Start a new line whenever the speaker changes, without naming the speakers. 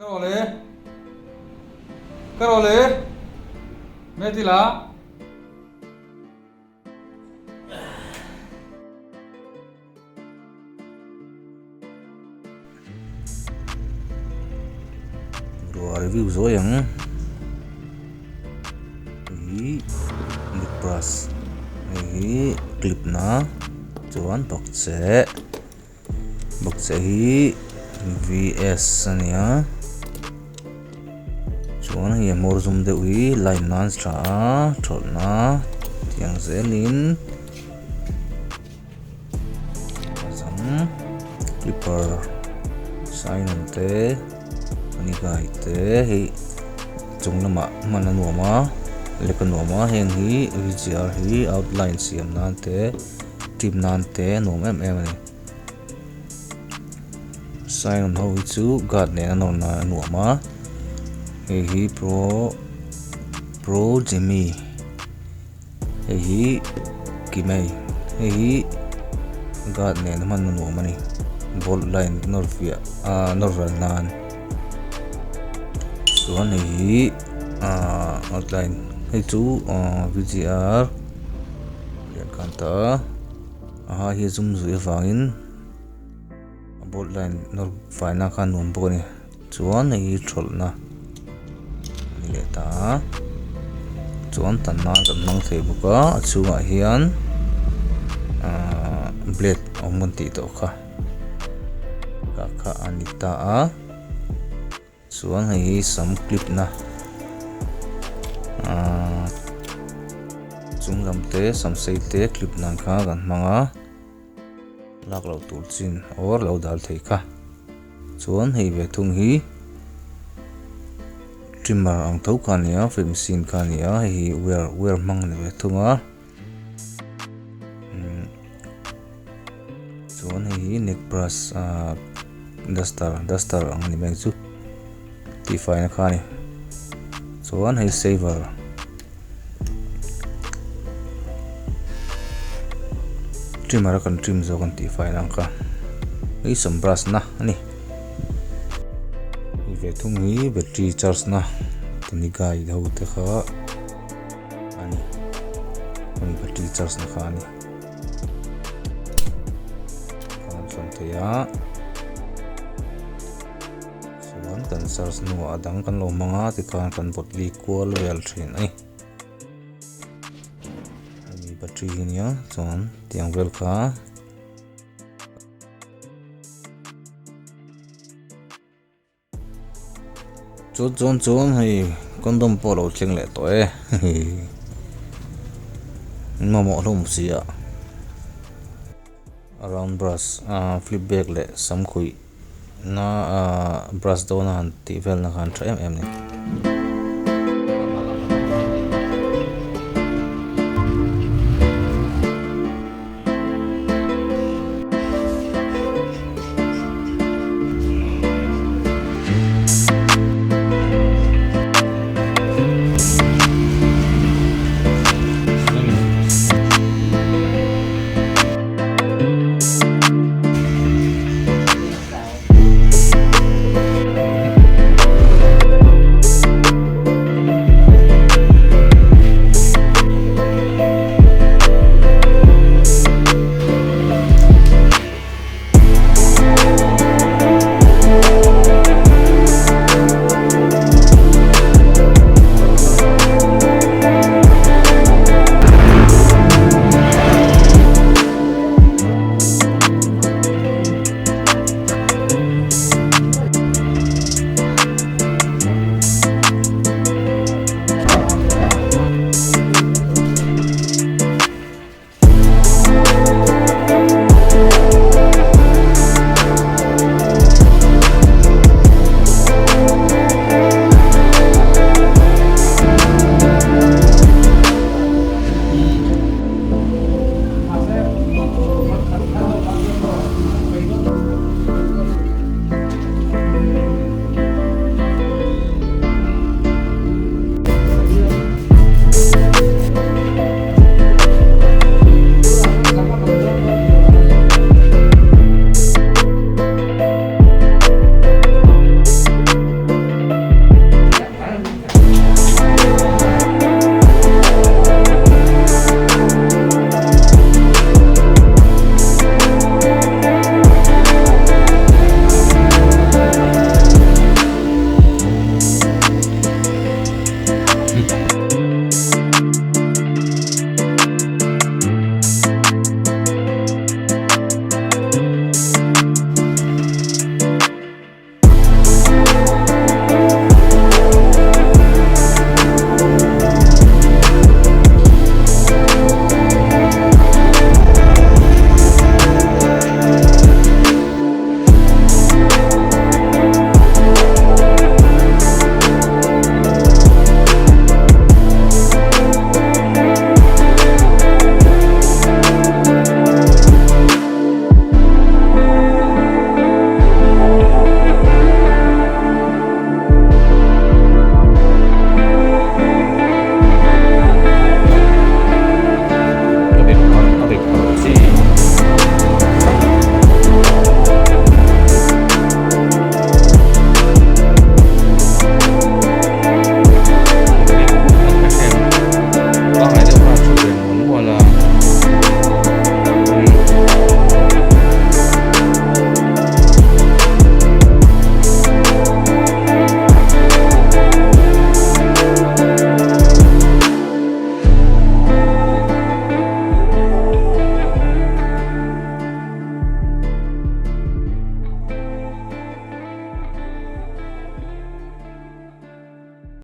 Ka rawh le. Ka rawh le. Me ti la.
Ruah review zuai ang hi lip brush hei hi clip na chuan bakcheh bakcheh hi vs a nia chuan hei a hmawr zum deuh hi line nan tha a thawlhna tiang zelin. Zam clipper sign awm te ani gai te hei chung lamah hman a nuam a lek a nuam a heng hi vgr hi outline siam nan te trim nan te a nuam em em a ni sign awm ho hi chu guard nen a nawr nan a nuam a hei hi pro pro jimmy. Hei hi kimei hei hi guard nen a hman nuam a ni bolt line nawr fiah ahh nawr ral nan chuan hei hi ahh outline hei chu ahh vgr lian khan ta a a hi a zum zui avangin a bolt line nawr fai na kha a nuam bawk a ni. Chuan hei hi thawlhna a ni leh ta a chuan tan nan kan hmang thei bawk a a chhungah hian ahh blade a awm kan tih tawh kha tah kha a ni ta a chuan hei hi sam clip na ahh chung lam te sam sei te clip nan kha kan hmang a. Lak loh tur chin or lo dal thei kha. Chuan hei ve thung hi trimmer ang tho kha a ni a flip machine kha a ni a hei hi wire wire hmang a ni ve thung a chuan hei hi neck brush ah duster duster ang a ni mai chu tihfaina kha a ni chuan hei saver. Trimmer a kan trim zawk an tih fai ang kha hei sam brush na a ni hei ve thung hi battery charge na tuni guide ho te kha a ni hemi battery charge na kha a ni kan sawn thei a. Chuan kan search hnuah a dang kan lo hmang a tikhan kan vawt li kual vel thin a ni. Hemi battery hi nia chuan tiang vel kha chuan chuan chuan hei condom pawh a lo thleng leh tawh e mamawh hlawm si a. A round brush ah flip bag leh sam khuih na ah brush dawn a han tih vel na khan tha em em a ni.